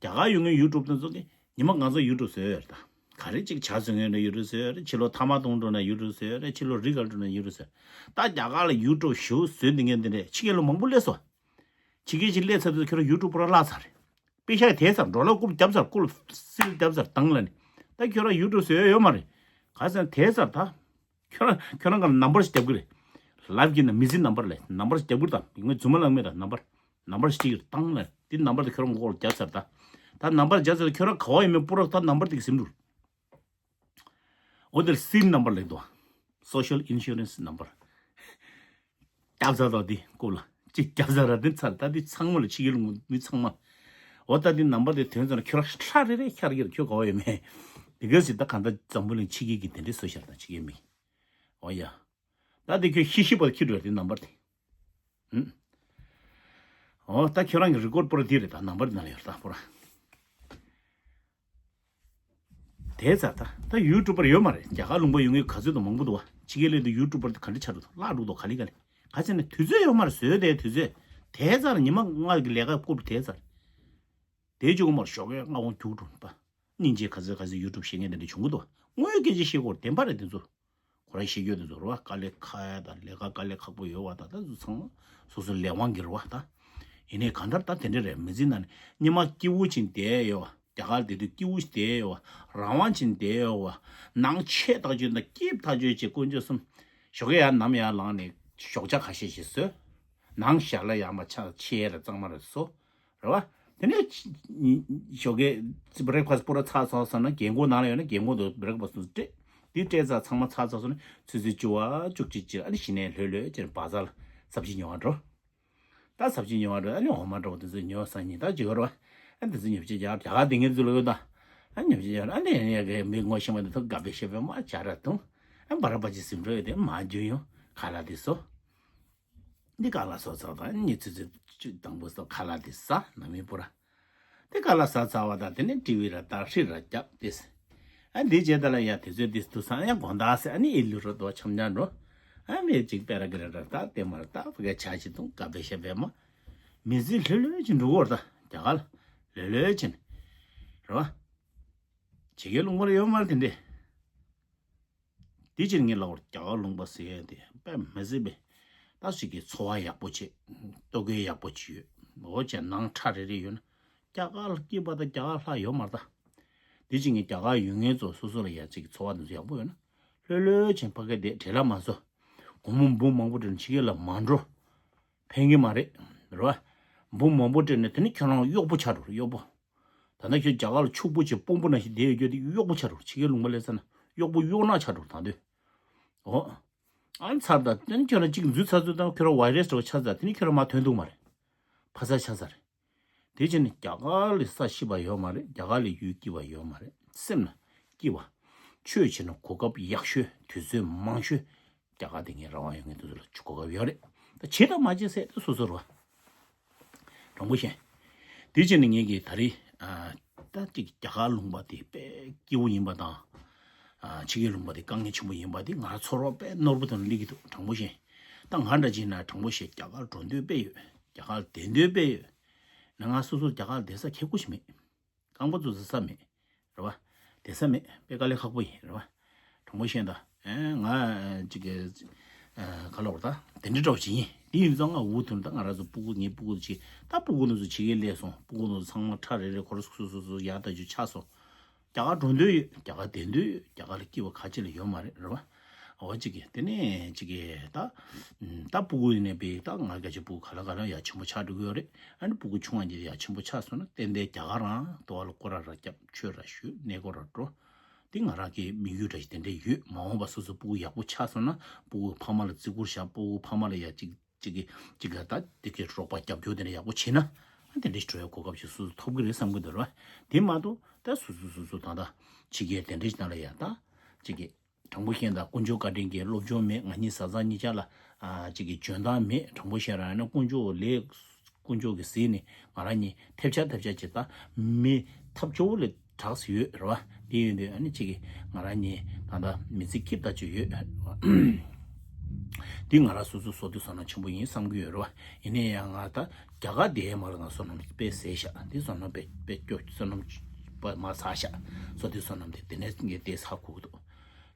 རྒྱ་གར་ཡོད་མཁན་ཡུ་ཊུབ་དེ་ཚོ་གི་ཉི་མ་གང་ཚོད་ཡུ་ཊུབ་བཟོས་ཡོད་རེད་ད། ག་རེ་ཅིག་ཇ་བཟོ་མཁན་འདྲ་ཡུ་ཊུབ་བཟོས་ཡོད་རེད། ཕྱི་ལོགས་ཐ་མག་གཏོང་འགྲོ་ན་ཡུ་ཊུབ་བཟོས་ཡོད་རེད། ཕྱི་ལོགས་རི་ག་འགྲོ་ན་ཡུ་ཊུབ་བཟོས། ད་རྒྱ་གར་ལ་ཡུ་ཊུབ་ཞེ་པོ་བཟོས་འདི་ངན་འདི་འདྲས་ཕྱི་རྒྱལ་ལ་མང་པོ་སླེབས་སོང་། ཕྱི་རྒྱལ་ཅིག་སླེབས་ཚར་དུས་ཁྱོད་རང་ཡུ་ཊུབ་པུ་ར་བརླག་ཚར་རེད། པེ་ཤག་དེ་ཚར་ཌོ་ལར་རྐུབ་བརྒྱབ་ཚར། རྐུབ་སིལ་བརྒྱབ་ཚར་དང་ལ་ནི། ད་ཁྱོད་རང་ཡུ་ཊུབ་བཟོས་ཡོད་མ་རེད། ག་ཟེར་ན་དེ་ཚར་ད། ཁྱོད་རང་ཁྱོད་རང་ག་ལ་ནམ་བར་ཞིག་རྒྱབ་གི་རེད། ལའིབ་གི་ནང་མི་ཚེ་ནམ་བར་ལས་ནམ་བར་ཞིག་རྒྱབ་གི་རེད། ད་ངས་རྫུན་མ་ལབ་མེད། ད་ནམ་བར་ནམ་བར་ཞིག་བཏང་ན་དེ་ནམ་བར་དེ་ཁྱོད་རང་མགོ་ལ་རྒྱབ་ཚར་ད། ད་ནམ་བར་རྒྱབ་ཚར་ད་ཁྱོད་རང་ག་བ་ཡིན་མིན་པུ་ར་ད་ནམ་བར་དེ་གི་ཟིན་འགྲོ། འོ་དེར་སིམ་ནམ་བར་ལེགས་དོ། Social Insurance Number། རྒྱབ་ཚར་དོ་དེ་ཀོ་ལ་གཅིག་རྒྱབ་ཚར་ར་དེ་ཚར་ད་དེ་ཚང་མ་ལ་ཕྱི་རྒྱལ་ལུང་མི་ཚང་མ། འོ་ད་དེ་ནམ་བར་དེ་དོན་ཚོ་ན་ཁྱོད་རང་ཁྲ་རེ་རེ་ཁྱར་གྱིར་ཁྱོད་ག་བ་ཡོད་མེད། དེ་ག་ཟིག་ད་ག་ད་འཛམ་བུ་གླིང་ཕྱི་རྒྱལ་གྱི་དེ་འདྲའི་བཟོ་ཤར་དང་ཕྱི་རྒྱལ་མི། འོ་ཡ། ད་དེ་ཁྱོད་ཤི་ཤི་བར་ཁྱི་འགྲོ་དེ་ནམ་བར་དེ། ཨུམ། འོ་ད་ཁྱོད་རང་གི་རི་ཀོར་པོ་ར་དེ་རེད། ད་ནམ་བར་དེ་ན་ལ་ཡོད་ད་པོ་ར། དེ་ཚ་ད་ད་ཡུ་ཊུབ་པར་ཡོད་མ་རེད། རྒྱ་གར་ལུང་པ་ཡོང་མཁན་ག་ཚོད་དུ་མང་པོ་འདུག་བ། ཕྱི་རྒྱལ་ལས་དུ་ཡུ་ཊུབ་པར་དེ་ག་འདྲ་ཆགས་འདུག་ལྷག་འགྲོ་འདུག་ག་ལེ་ག་ལེ། ག་ཚད་ནས་དུས་ཚོད་ཡོད་མ་རེད། བཟོས་དེ་དུས་ཚོད། དེ་ཚར་ཉི་མ་ལྔ་གི་ལས་ཀ་བཀུར་དེ་ཚར། དེའི་མཇུག་མར་ཞོགས་ཀས་སྔ་བོ་རྒྱུགས་འགྲོ་པ། སྙིང་རྗེ་ག་ཚོད་ག་ཚོད་ཡུ་ཊུབ་བཤད་མཁན་དེ་འདྲ་བྱུང་གི་འདུག་དངོས་ཡོད་སྐད་ཆ་བཤད་དགོས་བདེན་པ་རེད་དེ་ཚོ། ཁོ་རང་བཤད་རྒྱུ་དེ་ཚོ་རེད་བ། དཀའ་ལས་ཁག་ཡ་དང་ལས་ཀ་དཀའ་ལས་ཁག་པོ་ཡོད་བ་དང་ད་ཚོ་ཚང་མ་སོ་སོ་ལས་དབང་གི་རེད་བ་ད། ཡིན་ནའི་གང་ལྟར་ད་དེ་འདྲ་རེད། མི་ཚེ་ནང་ནས་སྙེ་མ་སྐྱིད་པོ་ཅིག་བསྡད་ཡོད་བ། རྒྱ་གར་བསྡད་དུས་སྐྱིད་པོ་ཞིག་བསྡད་ཡོད་བ། རང་དབང་ཅིག་བསྡད་ཡོད་བ། ནང་ཆེ་ཐག་ཆོད་དང་སྐྱིད་ཐག་ཆོད་ཅིག་དཀོན་མཆོག་གསུམ། ཞོགས་ཀས་ཡར་ནམ་ཡར་ལངས་ནས་ཞོགས་ཇ་ཁ་ཤས་ཤིག་ཟོས། ནང་ཞག་ལ་ཡར་མར་ཆ་ཆེ་ར་གཙང་མ་ར་བཟོ། རེད་བ། དེ་ནས་ཞོགས་ཀས་བྷི་རེག་ཕ་སི་པོ་ར་ཚར་སོང་ཟེར་ན་རྒན་གོག་ནང་ལ་ཡོད་ན་རྒན་གོག་དུ་བྷི་རེག་ཕ་སི་སྤྲད། དེ་སྤྲད་ཚར་ཚང་མ་ཚར་ཚར་སོང་ནས་ཆུ་ཚོད་བཅུ་པ་བཅུ་གཅིག་ཅིག་ཨ་ནི་གཞི་ནས་ལྷོད་ལྷོད་ཅེར་བ་ཛར་ལ་ས་བཅུད་ཉོ་བར་འགྲོ། ད་ས་བཅུད་ཉོ་བར་འགྲོ་ཨ་ནི་འོ་མ་འདྲ་བོ་དེ་ཚོ་ཉོ་ས་ཉིན་ད་བརྗོད་རོགས། ཨ་དེ་ཚོ་ཉོ་ཆེད་རྒྱ་རྒྱ་གར་དེ་ངེད་ཚོ་ལ་ཡོད་ད། ཨ་ཉོ་ཆེད་རྒྱ་ཨ་ནི་ཡང་ཡང་གི་མི་ངོ་ཤེས་མ་དེ་ཚོ་དགའ་པའི་ཤེས་པའི་མ་བྱ་ར་དུང་། ཨ་འབའ་ར་པ་ཅི་སིམ་འགྲོ་ཡོད་དེ་མ་རྒྱུ་ཡོང་ཁ་ལག་དེ་སོ། འདི་ཁ་ལག་སོ་ཚོགས་དང་ཉི་ཚེ་ཚེ་བཅུ་དང་པོ་སོ་ཁ་ལག་དེ་ཟ་ན་མི་པོ་ར། དེ་ཁ་ལག་ཟ་ཚར་བ་དང་དེ་ནས་ཊི་ཝི་ར་ལྟ་ཧྲི་ར་རྒྱབ་དེ་ཟེར། ཨ་འདི་རྗེས་ད་ལ་ཡ་དེ་ཚོས་འདི་དུ་སང་ཡ་དགོང་དག་ཟེར་ཨ་ནི་ཨི་ལུ་རོ་དོ་འཆམ་ཉག་འགྲོ། ཨ་མེ་ཅིག་པེ་ར་གི་ར་ར་ལྟ་དེ་མ་ར་ལྟ་ཕ་གི་ཆ་ཞིག་དུང་ཀ་པེ་ཤ་པེ་མ། མི་ཚེ་ལྷོད་ལྷོད་ཅིག་འགྲོ་གོ་ར་ད་རྒྱ་གར་ལ་ལྷོད་ལྷོད་ཅིག་རེད་བ། ཇི་གའི་ལུང་པ་ལ་ཡོད་མ་རེད་དེ་འདྲས། དེ་ཕྱིར་ངས་ལབ་པར་རྒྱ་གར་ལུང་པ་ཟེར་ཡས་དེ་དཔེ་མི་སྲིད་པའི་ད་ཞིག་གི་འཚོ་བ་ཡག་པོ་བྱེད། ལྟོ་གོས་ཡག་པོ་ཅིག་ཡོད། འོ་བྱས་ནང་ཁྲ་རེ་རེ་ཡོད་ན་རྒྱ་གར་ལ་སྐྱིད་པ་དང་རྒྱ་གར་ལྷག་ཡོད་མ་རེད་ད། དེ་ཕྱིར་ངས་རྒྱ་གར་ཡོད་མཁན་ཚོ་སོ་སོ་ལ་ཡ་ཅིག་འཚོ་བ་འདི་ཚོ་ཡག་པོ་ཡོད་ན་ལྷོད་ལྷོད་བྱས་ཕ་གི་དེ་བྲེལ་ལ་མ་བཟོ། སྒོར་མོ་འབུམ་མང་པོ་སྤྲད་ནས་ཕྱི་རྒྱལ་ལ་མ་འགྲོ། ཕན་གི་མ་རེད། རེད་བ། འབུམ་མང་པོ་སྤྲད་ནས་དེ་ནི་ཁྱོད་རང་གཡོག་པོ་ཆགས་འགྲོ་གཡོག་པོ། ད་ལྟ་ཁྱོད་རྒྱ་གར་ལ་ཕྱུག་པོ་ཆེ་དཔོན་པོ་ནང་བཞིན་བསྡད་ཡོད་རྒྱུ་དེ་གཡོག་པོ་ཆགས་འགྲོ་ཕྱི་རྒྱལ་ལུང་པ་སླེབས་ཚར་ན་གཡོག་པོ་གཡོག་ནག་ཆགས་འགྲོ་ད་འདོད། འོ། ཨ་ནི་ཚར་ད་དེ་ནི་ཁྱོད་རང་གཅིག་འཛུལ་ཚར་ཚུལ་དང་ཁྱོད་རང་བྷའི་རེས་འདྲ་བོ་ཆགས་ཚར་དེ་ནི་ཁྱོད་རང་མ་ཐོན་ཐུབ་མ་རེད། ཕ་ས་ཆགས་ཚར་རེད། དེ་བྱས་ནས་རྒྱ་གར་ལ་ས་ཤི་བ་ཡོད་མ་རེད། རྒྱ་གར་ལ་ཡུལ་སྐྱིད་པ་ཡོད་མ་རེད། སེམས་ལ་སྐྱིད་པ། ཆོས་བྱེད་ན་གོ་སྐབས་ཡག་ཤོས་དུས་ཚོད་མང་ཤོས་རྒྱ་གར་དེ་ངའི་རང་དབང་ཡོད་མཁན་དེ་ཚོ་ལ་གོ་སྐབས་ཡོད་རེད། ད་བྱེད་དང་མ་བྱེད་ཟེར་དེ་སོ་སོ་རེད་བ། དྲང་པོ་བཤད། དེ་བྱས་ནས་ངེད་ཀྱིས་ད་རེས་ཨ་ད་ཅིག་རྒྱ་གར་ལུང་པ་དེ་དཔེ་སྐྱིད་པོ་ཡིན་པ་དང་། ཨ་ཕྱི་རྒྱལ་ལུང་པ་དེ་དཀའ་ངལ་ཆེན་པོ་ཡིན་པ་དེ་ང་རང་ཚོར་བ་དཔེ་རྣོ་པོ་དང་སླེབས་ཀྱི་འདུག་དྲང་པོ་བཤད། ད་ང་འདྲ་ཅིག་ན་དྲང་པོ་བཤད་རྒྱ་གར་འགྲོ་འདོད་དཔེ་ཡོད། རྒྱ་གར་བསྡད་འདོད་དཔེ་ཡོད། ན་ང་སོ་སོ་རྒྱ་གར་བསྡད་ས་ཁེ་ཁུ་ཞིག་མེད། རྐང་པ་འཛུགས་ས་ས་མེད། རེད་བ། བསྡད་ས་མེད་དཔེ་དཀའ་ལས་ཁག་པོ་ཡིན་རེད་བ། དྲང་པོ་བཤད་ད། ཨེ་ང་ཅིག་གི་ཨ་ག་ལ་བར་ད་དེ་འདྲ་འདྲ་བོ་ཅིག་ཡིན། དེ་ཡིན་ཙང་ང་འུ་ཐུག་ད་ང་རང་ཚོ་སྤུ་གུ་ངའི་སྤུ་གུ་ཅིག་ད་སྤུ་གུ་ནང་ཚོ་ཕྱི་རྒྱལ་སླེབས་སོང་། སྤུ་གུ་ནང་ཚོ་ཚང་མ་ཁྲ་རེ་རེ་ཁོ་རང་སོ་སོ་སོ་སོ་ཡག་ད་རྒྱུ་ཆགས་སོང་། རྒྱ་གར་འགྲོ་འདོད་ཡོད། རྒྱ་གར་བསྡད་འདོད་ཡོད། རྒྱ་གར་ལ་སྐྱིད་པ་ག་ཅི་ལ་ཡོད་མ་རེད་རེད་བ། འོ་ཅིག་གི་དེ་ནས་ཅིག་གི་ད་ད་སྤུ་གུ་ཡིན་ནས་པའི་ད་ང་སྐད་ཆ་སྤུ་གུ་ག་ལ་ག་ལ་ཡ་ཆེན་པོ་ཆགས་འགྲོ་གི་ཡོད་རེད། ཨ་ནི་སྤུ་གུ་ཆུང་བ་འདི་ཡ་ཆེན་པོ་ཆགས་སོང་ན་ཏན་ཏན་རྒྱ་གར་རང་དུ་བ་ལ་སྐོར་ར་ར་རྒྱབ་ཆོས་ར་ཞུ་གནས་སྐོར་ར་འགྲོ། དེ་ང་རང་གི་དམིགས་ཡུལ་འདྲ་ཞིག་དེ་འདྲ་ཡོད། མ་འོངས་པ་སོ་སོ་སྤུ་གུ་ཡག་པོ་ཆགས་སོང་ན་སྤུ་གུ་ཕ་མ་ལ་བརྩི་བཀུར་བྱ། སྤུ་གུ་ཕ་མ་ལ་ཡ་ཅིག་ཅིག་གི་ཅིག་ག་ད་དེ་གི་རོགས་པ་རྒྱབ་སྐྱོར་དེ་འདྲ་ཡག་པོ་བྱེད་ན་ཨ་དེ་འདྲ་ཞིག་འགྲོ་ཡ་གོ་སྐབས་ཅིག་སོ་སོ་ཐོབ་གི་རེད་བསམ་གི་འདུག་ར། དེ་མ་གཏོགས་ད་སོ་སོ་སོ་སོ་ད་ད་ཕྱི་རྒྱལ་དེ་འདྲ་ཞིག་ནང་ལ་ཡ་ད་ཅིག་གི་དྲང་པོ་བཤད་ད་དཀོན་མཆོག་བཀའ་དྲིན་གྱིས་སློབ་སྦྱོང་མེད། ང་གཉིས་བཟའ་ཚང་གཉིས་ཆ་ལ་ཨ་ཅིག་གི་འཇོན་ཐང་མེད། དྲང་པོ་བཤད་ར་ཡང་ན་དཀོན་མཆོག་ལས་དཀོན་མཆོག་གི་ཟིན་ནས་ང་རང་གཉིས་ཐེབས་ཆག་ཐེབས་ཆག་ཅིག་ད་མི་ཐབས་སྐྱོ་བོ་ལས་དྲགས་སུ་ཡོད་རེད་བ། དེ་ཡིན་དུས་ཨ་ནི་གཅིག་གིས་ང་རང་གཉིས་ད་ལྟ་མི་ཚེ་སྐྱིད་ལྟ་ཅིག་ཡོད་རེད་བ། འདི་ང་རང་སོ་སོ་བསོད་བདེ་བསོད་ནམས་ཆེན་པོ་ཡིན་བསམ་གྱི་ཡོད་རེད་བ། ཡིན་ན་ཡང་ང་ད་རྒྱ་གར་བསྡད་ཡས་མ་ལ་ང་བསོད་ནམས་དཔེ་ཟད་ཤག་འདི་བསོད་ནམས་དཔེ་དཔེ་སྐྱོ་བསོད་ནམས་པ་མ་ཚར་ཤག་བསོད་བདེ་བསོད་ནམས་དེ་དེ་ནས་ངས་དེ་ཚར་དགོས་ཀྱི་འདུག་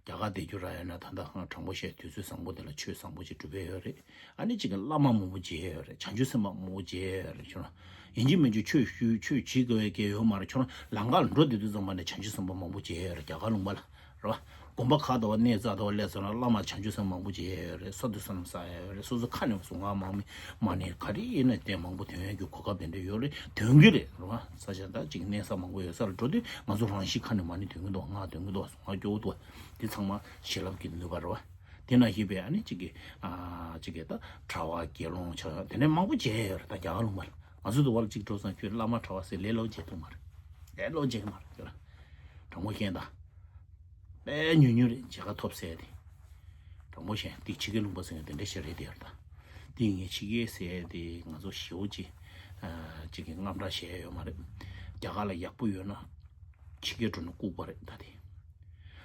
རྒྱ་གར་བསྡད་རྒྱུ་རག་ཡོད་ན་ད་ལྟ་ཧང་དྲང་པོ་བཤད་དུས་ཚོད་བཟང་པོ་དེ་ལ་ཆོས་བཟང་པོ་ཅིག་སྒྲུབ་ཡས་ཡོད་རེད། ཨ་ནི་གཅིག་གི་བླ་མ་མང་པོ་མཇལ་ཡས་ཡོད་རེད། བྱང་ཆུབ་སེམས་དཔའ་མང་པོ་མཇལ་ཡས་ཡོད་རེད། ཁྱོད་རང་ཡིན་གཅིག་མིན་གཅིག་ཆོས་ཞུ་ཆོས་བྱེད་དགོས་ཡས་གལ་ཡོད་མ་རེད། ཁྱོད་རང་ལམ་ཁ་ལ་འགྲོ་བསྡད་དུས་ཙམ་པ་ནས་བྱང་ཆུབ་སེམས་དཔའ་མང་པོ་མཇལ་ཡས་ཡོད་རེད། རྒྱ་གར་ལུང་པ་ལ་རེད་བ། དགོན་པ་ཁག་དང་བ་གནས་རྩ་དང་བ་སླེབས་སོང་ན་བླ་མ་བྱང་ཆུབ་སེམས་དཔའ་མང་པོ་མཇལ་ཡས་ཡོད་རེད། སོ་ཐར་བསོད་ནམས་བསགས་ཡས་ཡོད་རེད། སོ་སོ་ཁ་ནས་གཟུངས་སྔགས་མང་མི་མ་ཎི་ག་རེ་ཡིན་ན་དེ་མང་པོ་འདོན་ཡས་ཀྱི་གོ་སྐབས་དེ་འདྲ་ཡོད་རེད། འདོན་གྱི་རེད་རེད་བ། ས་ཆ་ད་གཅིག་གནས་ས་མང་པོ་ཡོད་ས་ལ་འགྲོ་དུས་ང་ཚོ་རང་བཞིན་ཁ་ནས་མ་ཎི་འདོན་གྱི་འདུག་སྔགས་འདོན་གྱི་འདུག་སྔགས་སྐྱོ་བོ་འདུག་དེ་ཚང་མ་བྱིན་རླབས་ཀྱི་ནུས་པ་རེད་བ། དེ་ནང་བཞིན་པའི་ཨ་ནི་གཅིག་གི་ཨ་གཅིག་གི་ད་གྲྭ་པ་དགེ་སློང་ཆོས་དེ་ནས་མང་པོ་མཇལ་ཡོད་རེད། ད་རྒྱ་གར་ལུང་པ་ལ་ང་ཚོ་དུ་བ་ལ་གཅིག་འགྲོ་སོང་ཁྱོད་བླ་མ་གྲྭ་པ་ཟེར་ལས་སླ་པོ་མཇལ་ཐུབ་མ་རེད། ལས་སླ་པོ་མཇལ་གི་མ་རེད་ཁྱོད་ལ། དྲང་པོ་བཤད་ད། དཔེ་ཉུང་ཉུང་རེད་མཇལ་ཁ་ཐོབ་ཟེར་དེ། དྲང་པོ་བཤད་འདི་ཕྱི་རྒྱལ་ལུང་པ་ཟེར་མཁན་དེ་འདྲ་ཞིག་རེད་དེ་ཡོད་ད། འདི་ངས་ཕྱི་རྒྱལ་ཟེར་དེ་ང་ཚོ་ཞེ་པོ་ཅིག་ཅིག་གི་དངངས་སྐྲག་བྱས་ཡོད་མ་རེད། རྒྱ་གར་ལ་ཡག་པོ་ཡོད་ན་ཕྱི་རྒྱལ་འགྲོ་ན་ལྐུགས་པ་རེད་ད་དེ།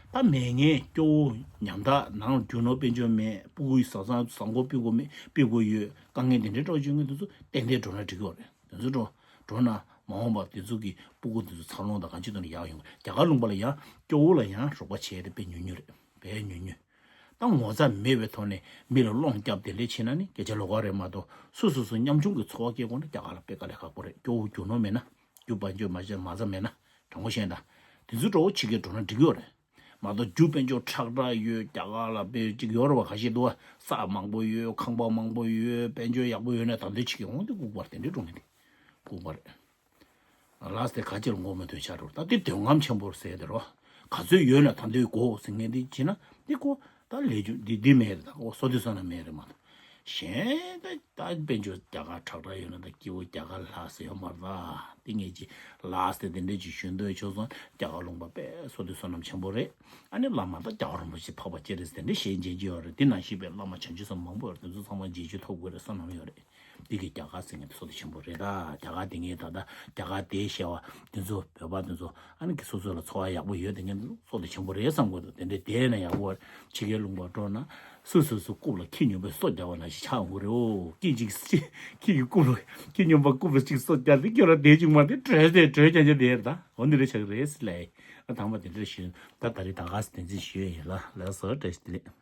ད་མེད་ངས་སྐྱོ་བོ་ཉམ་ཐག་ནང་ལ་རྒྱུ་ནོར་དཔལ་འབྱོར་མེད། སྤུ་གུ་ཡི་བཟའ་ཚང་བཟང་པོ་སྤུ་གུ་མེད་སྤུ་གུ་ཡོད་དཀའ་ངལ་དེ་འདྲའི་འགྲོ་བཅུག་མཁན་དེ་ཚོ་ཏན་ཏན་འགྲོ་ན་འགྲིག་གི་རེད། དེ་ཚོ་འགྲོ་འགྲོ་ན་མ་འོངས་པ་དེ་ཚོ་གི་སྤུ་གུ་དེ་ཚོ་འཚར་ལོངས་དང་གང་ཅི་དང་ཡག་ཡོང་གི། རྒྱ་གར་ལུང་པ་ལ་ཡང་སྐྱོ་བོ་ལ་ཡང་རོགས་པ་བྱས་ཏེ་དཔེ་ཉུང་ཉུང་རེད། དཔེ་ཉུང་ཉུང་། ད་ངོ་ཚ་མེད་པའི་ཐོག་ནས་མི་ལ་སློང་སྐྱབས་དེ་འདྲས་བྱེད་ན་ནི་སྐད་ཆ་ལོགས་ཀ་རེད་མ་གཏོགས་སོ་སོ་སོ་ཉམ་ཆུང་གི་འཚོ་བ་སྐྱེལ་དགོས་ན་རྒྱ་གར་ལ་དཔེ་དཀའ་ལས་ཁག་པོ་རེད། སྐྱོ་བོ་རྒྱུ་ནོར་མེད་ན་རྒྱུ་དཔལ་འབྱོར་མ་བྱས་མ་རྩ་མེད་ན་དྲང་པོ་བཤད་ད་དེ་ཚོ་འགྲོ་བོ་ཕྱི་རྒྱལ་འགྲོ་ན་འགྲིག་གི་ཡོད་རེད། མ་གཏོགས་རྒྱུ་དཔལ་འབྱོར་ཁྲག་ཁྲག་ཡོད་རྒྱ་གར་ལ་དཔེ་གཅིག་ཡོད་རེད་བ། ཁ་ཤས་འདུག་བ། ས་མང་པོ་ཡོད། ཁང་པ་མང་པོ་ཡོད། དཔལ་འབྱོར་ཡག་པོ་ཡོད་ན་ད་འདོད་ཆེ་གི་འོང་དེ་ལྐུགས་པར་དེ་འདྲས་འགྲོ་ངེས་དེ་ལྐུགས་པར། ལགས་དེ་ག་ཅིར་མགོ་མི་ཐོན་ཆགས་འགྲོ་ད་དེ་འདོད་རྔམ་ཆེན་པོར་ཟེར་དེ་རོ། ག་ཚོད་ཡོད་ན་ད་འདོད་དགོ་ཟེར་ངེས་དེ་བྱེད་ན་དེ་ཀོ་ད་ལས་རྒྱུ་འདི་འདི་མེད་རེད། ད་ཀོ་སོ་དུས་སོ་ན་མེད་རེད་མ་གཏོགས། གཞན་ད་ད་དཔལ་འབྱོར་རྒྱ་གར་ཁྲག་ཁྲག་ཡོད་ན་ད་སྐྱིད་པོ་རྒྱ་གར་ལྷག་ཟེར་ཡོད་མ་རེད་ད། དེ་ངས་ཅི་ལགས་ཟེར་དེ་འདྲས་ཅིག་ཞུ་འདོད་ཆོག་སོང་། རྒྱ་གར་ལུང་པ་དཔེ་བསོད་བདེ་བསོད་ནམས་ཆེན་པོ་རེད། ཨ་ནི་བླ་མ་དང་རྒྱལ་བ་རིན་པོ་ཆེ་འཕགས་པ་སྤྱན་རས་གཟིགས་དེ་འདྲས་ཞལ་མཇལ་གྱི་ཡོད་རེད། དེ་ནང་བཞིན་པའི་བླ་མ་བྱང་ཆུབ་སེམས་དཔའ་མང་པོ་ཡོད་རེད། དེ་ཚོ་ཚང་མ་མཇལ་རྒྱུ་ཐོབ་དགོས་རེད་བསམ་བསམ་ཡོད་རེད། འདི་གི་རྒྱ་གར་ཟེར་མཁན་དེ་ཚོ་དེ་ཆེན་པོ་རེད་ད། རྒྱ་གར་དེ་ངས་ད་ལྟ་རྒྱ་གར་དེ་ཞེས་པ་དེ་ཚོ་བོད་པ་དེ་ཚོ་ཨ་ནི་གི་སོ་སོ་ལ་འཚོ་བ་ཡག་པོ་ཡོད་དེ་ངས་སོ་དེ་ཆེན་པོ་རེད་བསམ་དགོས་འདུག་དེ་འདྲའི་དེ་ན་ཡག་པོ་ཕྱི་རྒྱལ་ལུང་པ་འགྲོ་ན་སོ་སོ་སོ་རྐུབ་ལ་ཁྱི་སྨྱོན་པའི་སོ་རྒྱག་པ་ནང་བཞིན་ཆགས་འགོ་རེད། ཨོ་ཁྱི་གཅིག་ཁྱི་གི་རྐུབ་ལ་ཁྱི་སྨྱོན་པ་རྐུབ་ལ་གཅིག་སོ་རྒྱག་དེ་སྐྱོ་ར་དེ་གཅིག་མ་དེ་གྲོས་དེ་གྲོས་ཀྱང་ཀྱང་དེ་རེད་ད། འོ་འདི་རེད་ཆགས་རེད་ལས། ཨ་དང་པ་དེ་འདྲ་ཞུ་ད་ད་རེད་ད་ག་སེ་དེ་ཚོ་ཞུ་ཡིན་ལ་ལ་སོ་བཀྲ་ཤིས་བདེ་ལེགས།